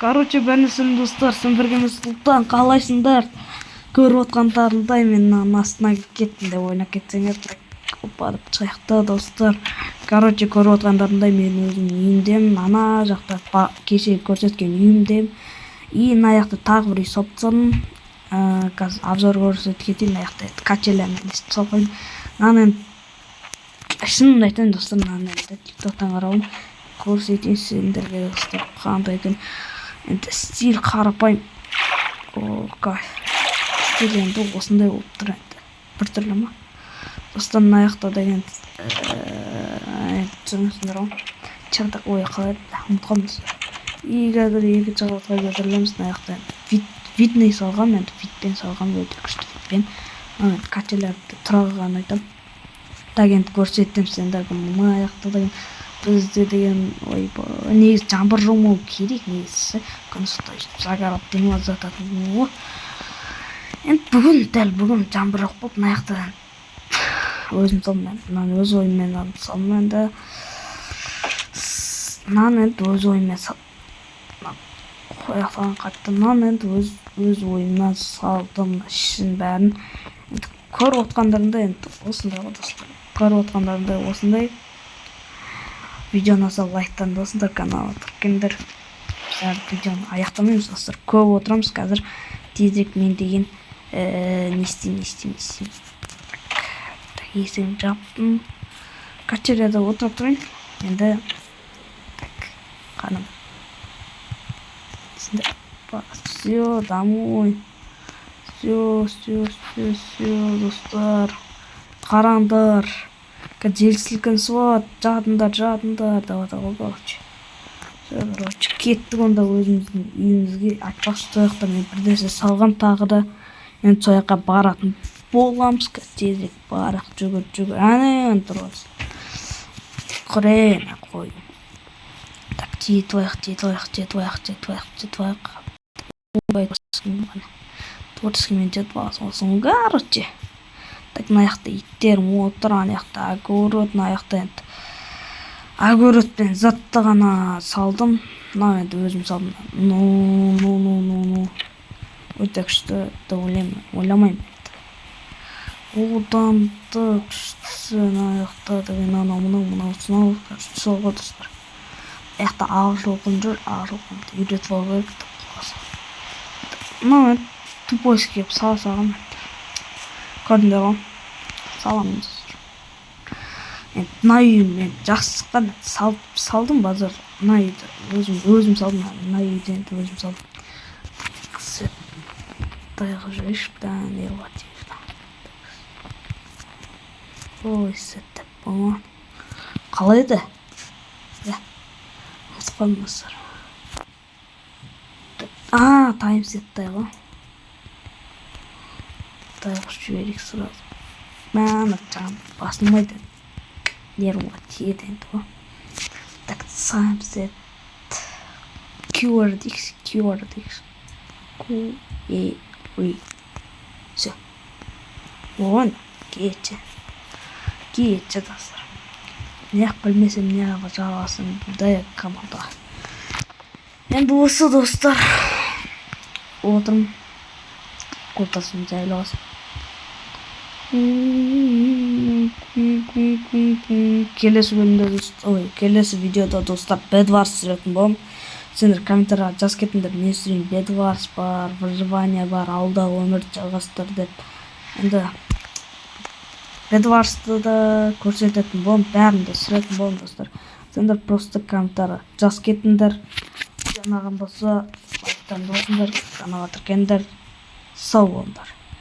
Короче, бәріне сәлем, достар, сен бірге Сұлтан, қалайсыңдар? Көріп отқандарыңдай, мен мынаның астына кеттім деп ойнап кетсеңдер, так, опа деп шығайық та, достар. Короче, көріп отқандарыңдай, мен өзім үйімдемін, ана жақта кеше көрсеткен үйімдемін. И мына жақта тағы бір үй салып тастадым. Қазір обзор көрсетіп кетейін. Мына жақта енді качелямен салып қойдым. Мынаны енді, шынымды айтайын, достар, мынаны енді Тиктоктан қарап көрсетейін сендерге, достар, қандай екен. Енді стиль қарапайым. О, кайф, стиль енді осындай болып тұр, енді біртүрлі ма, достар? Мына жақта деген түсінесіңдер ғой, чердак, ой, қалай еді, ұмытып қалдым, достар. И қазір екінші қабатқа көтерілеміз. Мына жақта енді вид, видный салғанмын, енді видпен салғанмын, өте күшті видпен. Мына енді качелерді тұра қалғанын айтамын. Так, енді көрсеттім сендерге. Мына жақта деген бізде деген, ойбай, негізі жаңбыр жаумау керек негізі ше, күн ыстықта өйстіп загорать, демалып жататын ғой. Енді бүгін, дәл бүгін жаңбыр жоқ болды. Мына жақта өзім салдым енді мынаны, өз ойыммен салдым. Енді мынаны енді өз ойыммен қоя қатты, мынаны енді өз ойымнан салдым. Мына ішін бәрін енді көріп отқандарыңдай, енді осындай ғой, достар, көріп отқандарыңдай, осындай. Видео ұнаса, лайктан басыңдар, каналға тіркеліңдер. Біз видеоны аяқтамаймыз, достар, көп отырамыз қазір. Тезірек мен деген не істеймін, не істеймін, не істеймін? Так, есігін жаптым, качеляда отырып тұрайын енді. Так, қаным, все, домой, все, все, все, все, достар, қараңдар, жер сілкінісі болады, жатыңдар, жатыңдар деп жатыр ғой. Короче, все, короче, кеттік онда өзіміздің үйімізге. Айтпақшы, сол жақта мен бір нәрсе салғам тағы да. Енді сол жаққа баратын боламыз. Тезірек барайық, жүгір, жүгір, әне тұр хрен қой. Так, жетіп алайық, жетіп алайық, жетіп алайық, жетіп алайық, жетіп алайық. Творческиймен жетіп аласың, короче. Так, мына жақта иттерім отыр, ана жақта огород, мына жақта енді огородпен затты ғана салдым. Мынау енді өзім салдым. Ну, ну, ну, ну, ну, өте күшті деп ойлаймын, ойламаймын енді, одан да күштісі мына жақта деген анау, мынау, мынау, мынау, короче, сол ғой, достар. Мына жақта ақ жылқым жүр, ақ жылқымды үйретіп алу керек деп. Мынау енді тупойский қылып сала салғанмын енді, көрдіңдер ғой, саламын, достар. Енді мына үйім енді жақсы шыққан, салып салдым, базар. Мына үйді өзім салдым, мына үйді енді өзім салдым. Қылып жіберейікші, да, не қылады? Ой, сет деп болмаған, қалай еді, иә, ұмытып қалдым, достар. А, time set тай ғой, тай қосып жіберейік сразу. Мә, жаңа басылмайды, нервыға тиеді енді ғой. Так, time set QR дейікші, QR дейікші, Q E И, все, оған кетші, кетші, достар. Неғып білмесем, неғып жалғасын да командаға. Енді осы, достар, отырмын, отырсын, жайлы болсын. Келесі бөлімде, ой, келесі видеода, достар, Бедварс түсіретін боламын. Сендер комментарийға жазып кетіңдер, не түсірейін: Бедварс бар, выживание бар, ауылдағы өмірді жалғастыр деп. Енді Бедварсты да көрсететін боламын, бәрін де түсіретін боламын, достар. Сендер просто комментарий жазып кетіңдер. Ұнаған болса, лайктан басыңдар, каналға тіркеліңдер. Сау болыңдар.